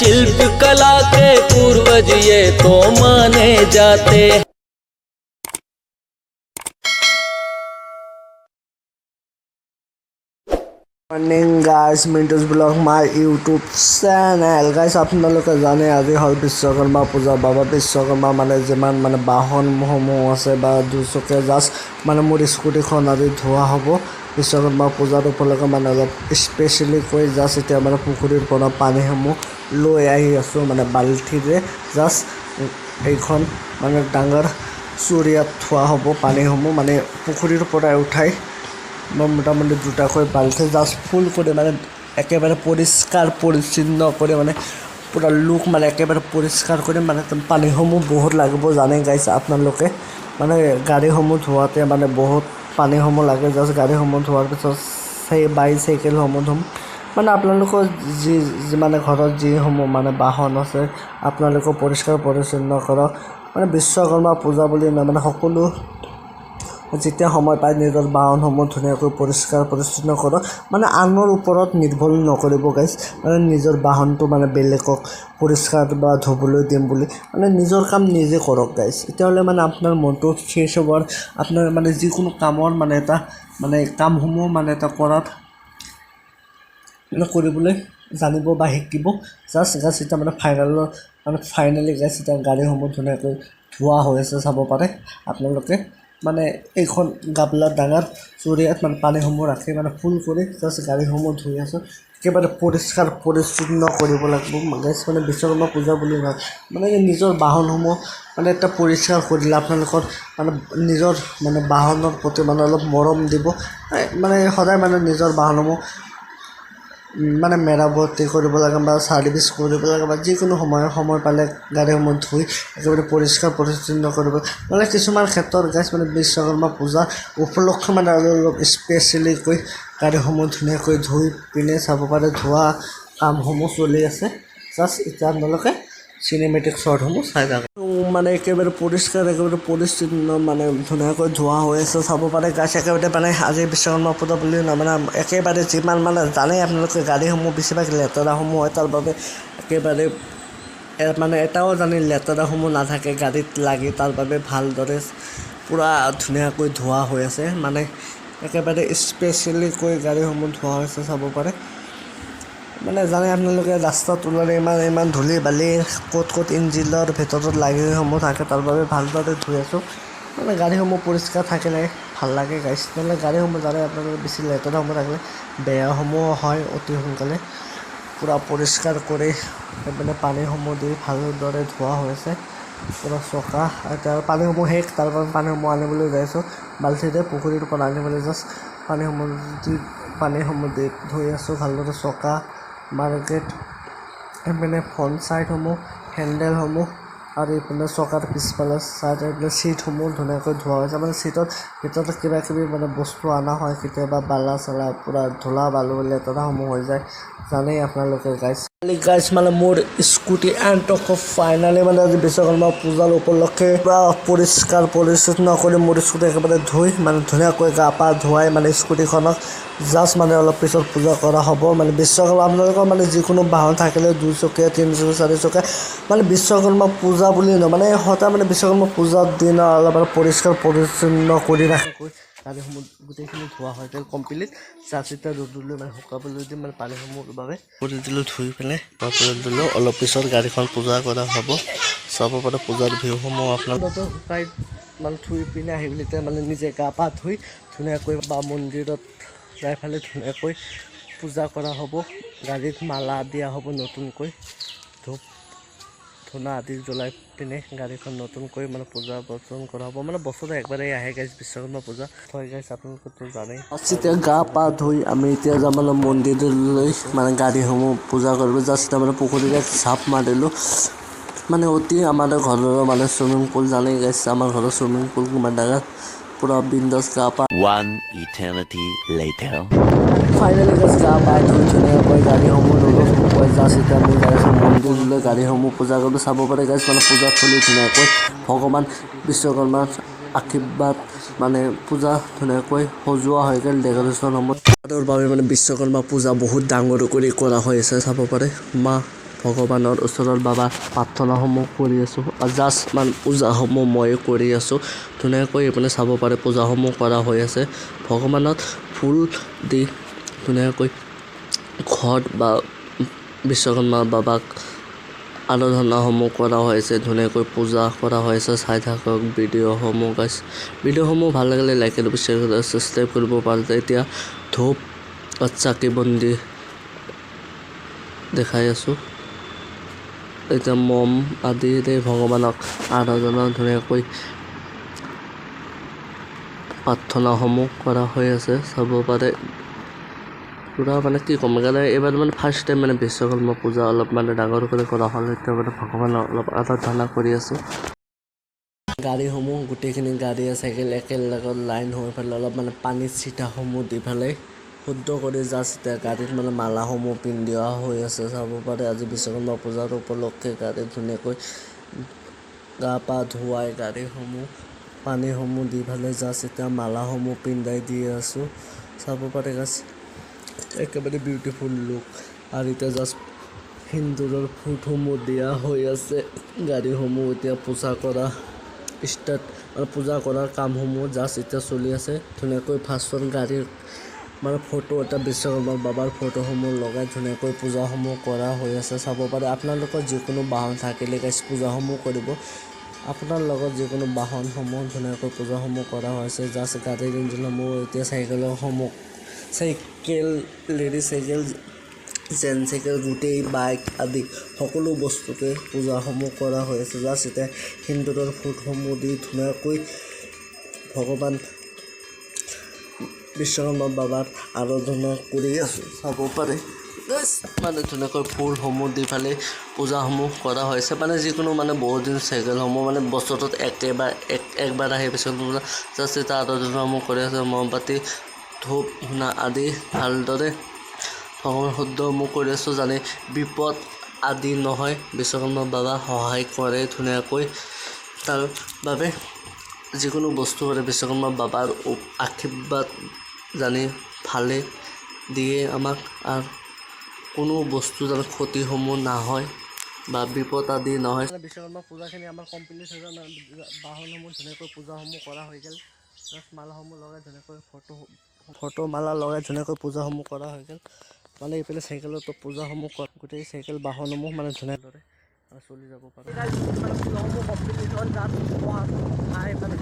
शिल्प कला के पूर्वज ये तो माने जाते। Morning guys, Mintu's Vlog, my YouTube channel. Guys, আপোনালোকে জানে আজি হ'ল বিশ্বকৰ্মা পূজা। বাবা বিশ্বকৰ্মা মানে যিমান মানে বাহনসমূহ আছে বা দুচকীয়া, জাষ্ট মানে মোৰ স্কুটিখন আজি ধোৱা হ'ব বিশ্বকৰ্মা পূজাৰ উপলক্ষে, মানে অলপ স্পেচিয়েলি কৈ। জাষ্ট এতিয়া মানে পুখুৰীৰ পৰা পানীসমূহ লৈ আহি আছোঁ মানে বাল্টিৰে। জাষ্ট এইখন মানে ডাঙৰ চৰিয়াত থোৱা হ'ব পানীসমূহ, মানে পুখুৰীৰ পৰাই উঠাই মই মোটামুটি দুটাকৈ বাল্টি জাষ্ট ফুল কৰি, মানে একেবাৰে পৰিষ্কাৰ পৰিচ্ছন্ন কৰি, মানে পূৰা লুক মানে একেবাৰে পৰিষ্কাৰ কৰি। মানে পানীসমূহ বহুত লাগিব, জানে গাইছ আপোনালোকে, মানে গাড়ীসমূহ ধোৱাতে মানে বহুত পানীসমূহ লাগে। জাষ্ট গাড়ীসমূহ ধোৱাৰ পিছত সেই বাইচাইকেলসমূহ ধুম। মানে আপোনালোকৰ যি যি মানে ঘৰত যিসমূহ মানে বাহন আছে, আপোনালোকেও পৰিষ্কাৰ পৰিচ্ছন্ন কৰক। মানে বিশ্বকৰ্মা পূজা বুলি নহয়, মানে সকলো যেতিয়া সময় পায় নিজৰ বাহনসমূহ ধুনীয়াকৈ পৰিষ্কাৰ পৰিচ্ছন্ন কৰক। মানে আনৰ ওপৰত নিৰ্ভৰ নকৰিব গাইজ, মানে নিজৰ বাহনটো মানে বেলেগক পৰিষ্কাৰ বা ধুবলৈ দিম বুলি। মানে নিজৰ কাম নিজে কৰক গাইজ, তেতিয়াহ'লে মানে আপোনাৰ মনটো ফ্ৰেছ হ'ব আৰু আপোনাৰ মানে যিকোনো কামৰ মানে এটা মানে কামসমূহ মানে এটা কৰাত মানে কৰিবলৈ জানিব বা শিকিব। জাষ্ট গাইজ, এতিয়া মানে ফাইনেলৰ মানে ফাইনেলি গাইজ, এতিয়া গাড়ীসমূহ ধুনীয়াকৈ ধোৱা হৈ আছে, চাব পাৰে আপোনালোকে। মানে এইখন গাবলাত, ডাঙৰ চৰিয়াত মানে পানীসমূহ ৰাখি, মানে ফুল কৰি জাষ্ট গাড়ীসমূহ ধুই আছোঁ। একেবাৰে পৰিষ্কাৰ পৰিচ্ছন্ন কৰিব লাগিব গাইজ। মানে বিশ্বকৰ্মা পূজা বুলি নহয়, মানে নিজৰ বাহনসমূহ মানে এটা পৰিষ্কাৰ কৰিলে আপোনালোকৰ মানে নিজৰ মানে বাহনৰ প্ৰতি মানে অলপ মৰম দিব। মানে সদায় মানে নিজৰ বাহনসমূহ মানে মেৰামতি কৰিব লাগে বা চাৰ্ভিচ কৰিব লাগে বা যিকোনো সময় সময় পালে গাড়ীসমূহ ধুই একেবাৰে পৰিষ্কাৰ পৰিচ্ছন্ন কৰিব। মানে কিছুমান ক্ষেত্ৰত গাইজ, মানে বিশ্বকৰ্মা পূজা উপলক্ষে মানে আৰু অলপ স্পেচিয়েলিকৈ গাড়ীসমূহ ধুনীয়াকৈ ধুই পিনে চাব পাৰে, ধোৱা কামসমূহ চলি আছে। জাষ্ট এতিয়া আপোনালোকে চিনেমেটিক শ্বটসমূহ চাই থাকক। মানে একেবাৰে পৰিষ্কাৰ, একেবাৰে পৰিচ্ছন্ন, মানে ধুনীয়াকৈ ধোৱা হৈ আছে, চাব পাৰে গাইজ। একেবাৰে মানে আজি বিশ্বকৰ্মা পূজা বুলি নহয়, মানে একেবাৰে যিমান মানে জানেই আপোনালোকে, গাড়ীসমূহ বেছিভাগ লেতেৰাসমূহ হয়, তাৰ বাবে একেবাৰে মানে এটাও জানি লেতেৰাসমূহ নাথাকে গাড়ীত লাগি, তাৰ বাবে ভালদৰে পূৰা ধুনীয়াকৈ ধোৱা হৈ আছে। মানে একেবাৰে স্পেচিয়েলিকৈ গাড়ীসমূহ ধোৱা হৈছে, চাব পাৰে। মানে জানে আপোনালোকে, ৰাস্তাত ওলালে ইমান ইমান ধূলি বালি ক'ত ক'ত ইঞ্জিনৰ ভিতৰত লাগি সমূহ থাকে, তাৰ বাবে ভালদৰে ধুই আছোঁ। মানে গাড়ীসমূহ পৰিষ্কাৰ থাকিলে ভাল লাগে গাইজ। নহ'লে গাড়ীসমূহ জানে আপোনালোকে, বেছি লেতেৰাসমূহ থাকিলে বেয়াসমূহ হয় অতি সোনকালে। পূৰা পৰিষ্কাৰ কৰি মানে পানীসমূহ দি ভালদৰে ধোৱা হৈছে পূৰা চকা। এতিয়া পানীসমূহ শেষ, তাৰ বাবে পানীসমূহ আনিবলৈ যাই আছোঁ বাল্টিৰে পুখুৰীৰ পৰা আনিবলৈ। জাষ্ট পানীসমূহ দি ধুই আছোঁ ভালদৰে চকা, মাৰ্কেট, এইপিনে ফ্ৰণ্ট চাইডসমূহ, হেণ্ডেলসমূহ আৰু এইপিনে চকাৰ পিছফালে চাইড, এইপিনে চিটসমূহ ধুনীয়াকৈ ধোৱা হৈছে। মানে চিটত ভিতৰত কিবা কিবি মানে বস্তু অনা হয় কেতিয়াবা, বালা চালা, পূৰা ধূলা বালু লেতেৰাসমূহ হৈ যায়, জানেই আপোনালোকে গাইজ। গাইজ, মানে মোৰ স্কুটি এণ্টৰ্ক ফাইনেলি মানে আজি বিশ্বকৰ্মা পূজাৰ উপলক্ষে পূৰা পৰিষ্কাৰ পৰিচ্ছন্ন কৰি মোৰ স্কুটি একেবাৰে ধুই, মানে ধুনীয়াকৈ গা পা ধুৱাই মানে স্কুটিখনক জাষ্ট মানে অলপ পিছত পূজা কৰা হ'ব। মানে বিশ্বকৰ্মা আপোনালোকৰ মানে যিকোনো বাহন থাকিলে, দুচকীয়া, তিনিচকীয়া, চাৰিচকীয়া, মানে বিশ্বকৰ্মা পূজা বুলি নহয়, মানে সদায় মানে বিশ্বকৰ্মা পূজাৰ দিনা অলপ পৰিষ্কাৰ পৰিচ্ছন্ন কৰি ৰাখে। গাড়ীসমূহ গোটেইখিনি ধোৱা হৈ গ'ল কমপ্লিট। জাষ্ট এতিয়া ৰ'দলৈ মানে শুকাবলৈ দিম, মানে পানীসমূহৰ বাবে কৰি দিলোঁ, ধুই পেলাই শুকাবলৈ দিলোঁ। অলপ পিছত গাড়ীখন পূজা কৰা হ'ব। চাব পাৰে পূজাৰ ভিউসমূহ আপোনালোকে। শুকাই মানে থৈ পিনে আহি পেলাই এতিয়া মানে নিজে গা পা ধুই ধুনীয়াকৈ বা মন্দিৰত যাই পেলাই ধুনীয়াকৈ পূজা কৰা হ'ব। গাড়ীত মালা দিয়া হ'ব নতুনকৈ, ধূপ ধূনা আদি জ্বলাই পিনে গাড়ীখন নতুনকৈ মানে পূজা বৰ্জন কৰা হ'ব। মানে বছৰত একবাৰেই আহে গাইজ বিশ্বকৰ্মা পূজা। হয় গাইজ, আপোনালোকেতো জানেই। এতিয়া গা পা ধুই আমি এতিয়া যাম মানে মন্দিৰলৈ, মানে গাড়ীসমূহ পূজা কৰিব। জাষ্ট এতিয়া মানে পুখুৰীত জাপ মাৰিলোঁ। মানে অতি আমাৰ ঘৰৰ মানে চুইমিং পুল, জানেই গাইজ, আমাৰ ঘৰৰ চুইমিং পুল কিমান ডাঙৰ। পূৰা বিন্দাছ গা পা One eternity later. Finally guys, গা পা ধুই ধুনীয়াকৈ গাড়ীসমূহ ৰ'দত শুকুৱাই জাষ্ট এতিয়া আমি যাই আছোঁ মন্দিৰলৈ গাড়ীসমূহ পূজা কৰিব। চাব পাৰে গাইজ, মানে পূজা থলী ধুনীয়াকৈ ভগৱান বিশ্বকৰ্মাৰ আশীৰ্বাদ, মানে পূজা ধুনীয়াকৈ সজোৱা হৈ গ'ল ডেক'ৰেশ্যনসমূহ। তাৰ বাবে মানে বিশ্বকৰ্মা পূজা বহুত ডাঙৰ কৰি কৰা হৈ আছে, চাব পাৰে। মা ভগৱানৰ ওচৰত বাবা প্ৰাৰ্থনাসমূহ কৰি আছোঁ। জাষ্ট মানে পূজাসমূহ মই কৰি আছোঁ। ধুনীয়াকৈ এইপিনে চাব পাৰে, পূজাসমূহ কৰা হৈ আছে। ভগৱানত ফুল দি ধুনীয়াকৈ ঘট বা বিশ্বকৰ্মা বাবাক আৰাধনাসমূহ কৰা হৈছে, ধুনীয়াকৈ পূজা কৰা হৈছে। চাই থাকক ভিডিঅ'সমূহ গাইছ। ভিডিঅ'সমূহ ভাল লাগিলে লাইক আৰু শ্বেয়াৰ, ছাবস্ক্ৰাইব কৰিব পাৰে। এতিয়া ধূপ, চাকি বন্তি দেখাই আছোঁ। এতিয়া মম আদিৰে ভগৱানক আৰাধনা, ধুনীয়াকৈ প্ৰাৰ্থনাসমূহ কৰা হৈ আছে, চাব পাৰে। পূৰা মানে কি ক'ম, সেইকাৰণে এইবাৰ মানে ফাৰ্ষ্ট টাইম মানে বিশ্বকৰ্মা পূজা অলপ মানে ডাঙৰ কৰি কৰা হ'ল। এতিয়া মানে ভগৱানক অলপ আৰাধনা কৰি আছোঁ। গাড়ীসমূহ, গোটেইখিনি গাড়ী, চাইকেল একেলগত লাইন হৈ পেলাই অলপ মানে পানীৰ চিটাসমূহ দি পেলাই শুদ্ধ কৰি জাষ্ট এতিয়া গাড়ীত মানে মালাসমূহ পিন্ধোৱা হৈ আছে, চাব পাৰে। আজি বিশ্বকৰ্মা পূজাৰ উপলক্ষে গাড়ীত ধুনীয়াকৈ গা পা ধুৱাই গাড়ীসমূহ পানীসমূহ দি পেলাই জাষ্ট এতিয়া মালাসমূহ পিন্ধাই দি আছোঁ, চাব পাৰে গাইছ। একেবাৰে বিউটিফুল লুক। আৰু এতিয়া জাষ্ট সিন্দুৰৰ ফুটসমূহ দিয়া হৈ আছে। গাড়ীসমূহ এতিয়া পূজা কৰা ষ্টাৰ্ট, মানে পূজা কৰাৰ কামসমূহ জাষ্ট এতিয়া চলি আছে। ধুনীয়াকৈ ফাৰ্ষ্টত গাড়ীৰ মানে ফটো এটা, বিশ্বকৰ্মা বাবাৰ ফটোসমূহ লগাই ধুনীয়াকৈ পূজাসমূহ কৰা হৈ আছে, চাব পাৰে। আপোনালোকৰ যিকোনো বাহন থাকিলে গাইছ পূজাসমূহ কৰিব। আপোনাৰ লগত যিকোনো বাহনসমূহ ধুনীয়াকৈ পূজাসমূহ কৰা হৈছে। জাষ্ট গাড়ীৰ ইঞ্জিনসমূহ, এতিয়া চাইকেলৰসমূহ, cycle, ladies cycle, gents cycle, গোটেই বাইক আদি সকলো বস্তুতে পূজাসমূহ কৰা হৈ আছে। জাষ্ট এতিয়া সিন্দুৰৰ ফুটসমূহ দি ধুনীয়াকৈ ভগৱান বিশ্বকৰ্মা বাবাৰ আৰাধনা কৰি আছোঁ, চাব পাৰে। মানে ধুনীয়াকৈ ফুলসমূহ দি পেলাই পূজাসমূহ কৰা হৈছে। মানে যিকোনো মানে বহুত দিন চাইকেলসমূহ মানে বছৰটোত একেবাৰ একবাৰ আহে বিশ্বকৰ্মা পূজা। জাষ্ট এতিয়া আৰাধনাসমূহ কৰি আছে। মমবাতি, ধূপ ধূনা আদি ভালদৰে ভগৱান শুদ্ধসমূহ কৰি আছোঁ, জানি বিপদ আদি নহয়, বিশ্বকৰ্মা বাবা সহায় কৰে ধুনীয়াকৈ। তাৰ বাবে যিকোনো বস্তু মানে বিশ্বকৰ্মা বাবাৰ আশীৰ্বাদ জানি ভালে দিয়ে আমাক আৰু কোনো বস্তু যেন ক্ষতিসমূহ নহয় বা বিপদ আদি নহয়। বিশ্বকৰ্মা পূজাখিনি আমাৰ কমপ্লিট হৈ গ'ল। বাহনসমূহ ধুনীয়াকৈ পূজাসমূহ কৰা হৈ গ'ল। মালাসমূহ লগাই ধুনীয়াকৈ ফটো ফটো মালা লগাই ধুনীয়াকৈ পূজাসমূহ কৰা হৈ গ'ল। মানে এইফালে চাইকেলতো পূজাসমূহ কৰা, গোটেই চাইকেল বাহনসমূহ মানে ধুনীয়া দৰে চলি যাব পাৰে। পূজাসমূহ কমপ্লিট হ'ল। জাষ্ট খাই মানে।